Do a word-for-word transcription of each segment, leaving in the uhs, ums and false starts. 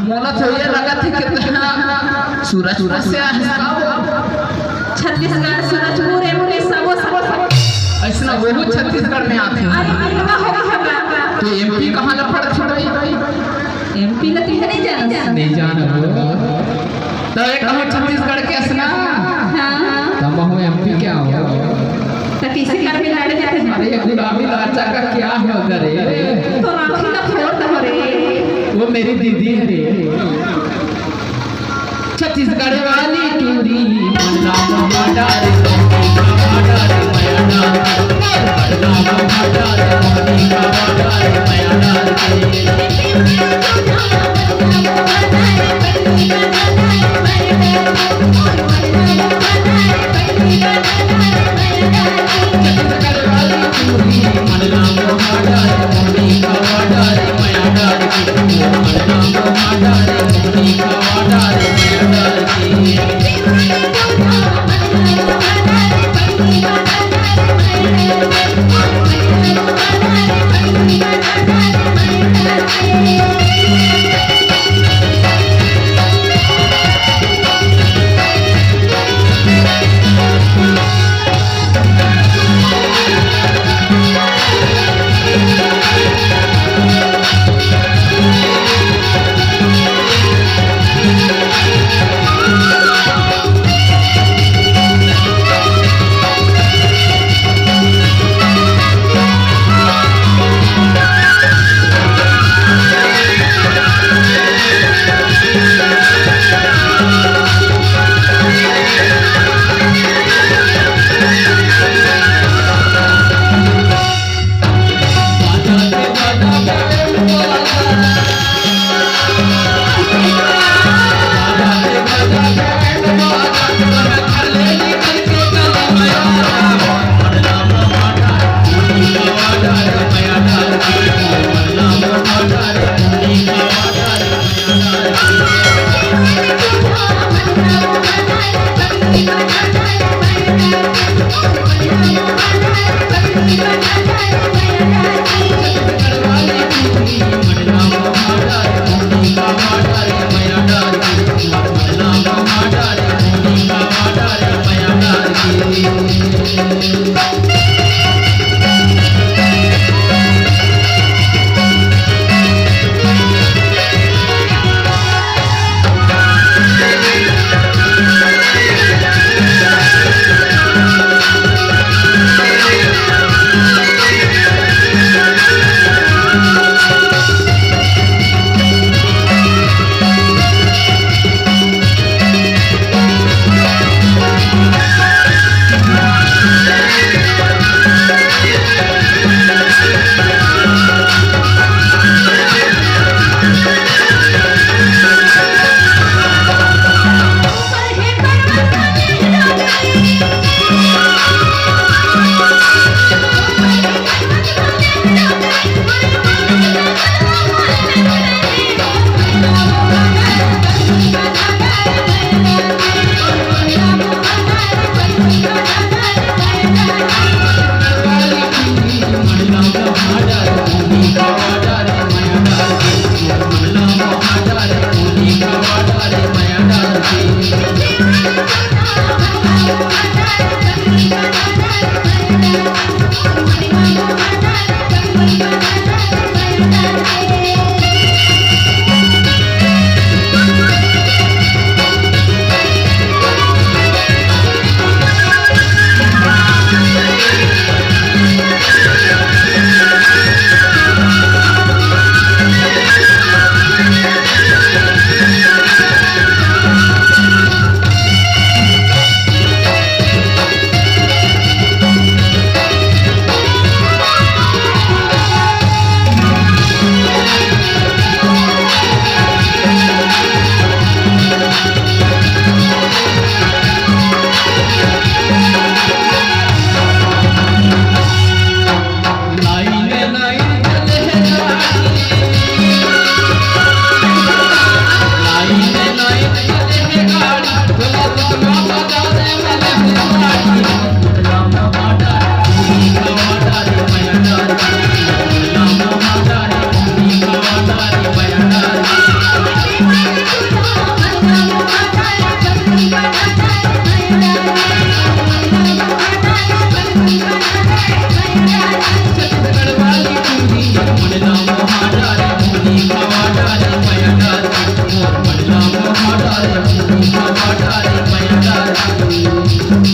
मोला तो ये लगत हे कि तेहा सूरजपुर से आए हस का वो? छत्तीसगढ़, सूरजपुर, एमपी, सबो, सबो, सबो। अइसना वो छत्तीसगढ़ में आथे। अरे, इनका होगा, होगा। तो एमपी कहाँ ला पड़थे भाई? एमपी ला तुमन नहीं जानत? नहीं जानत हो। तो ये कहो छत्तीसगढ़ के अइसना? हाँ। तो महूँ एमपी के हँव। तो किसी घर में लड़ जाते हैं। अरे, ये गुलाबी लाचा का क्या होगा रे? तो आँखी का फोड़ दो रे। वो मेरी दीदी है रे। छत्तीसगढ़ वाली टूरी, मल्ला मामा डारे, मामा डारे, मया डारे, मल्ला मामा डारे, मामा डारे, मया डारे।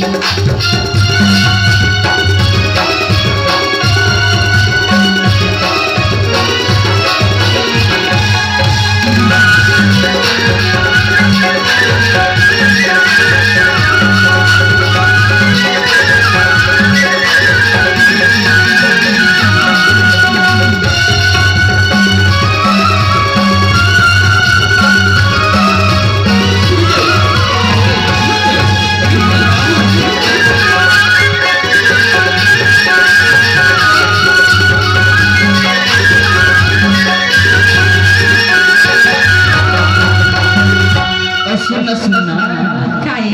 अउ सुन ना, सुन ना। का ए?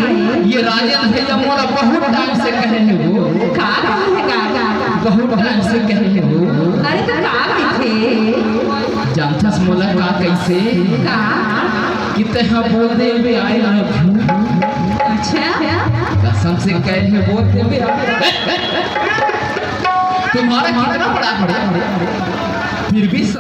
ये राजेंद्र भैया मोला बहुत टाइम से कहे हे वो। का कहे हे, का, का? बहुत टाइम से कहे हे वो। अरे त का कहिथे? जानथस मोला का कइसे? का? कि तेहा बोल दे बे, "I love you।" अच्छा। कसम से कहे हे, बोल दे बे। तुम्हारा कितना बड़ा, बड़ा, फिर भी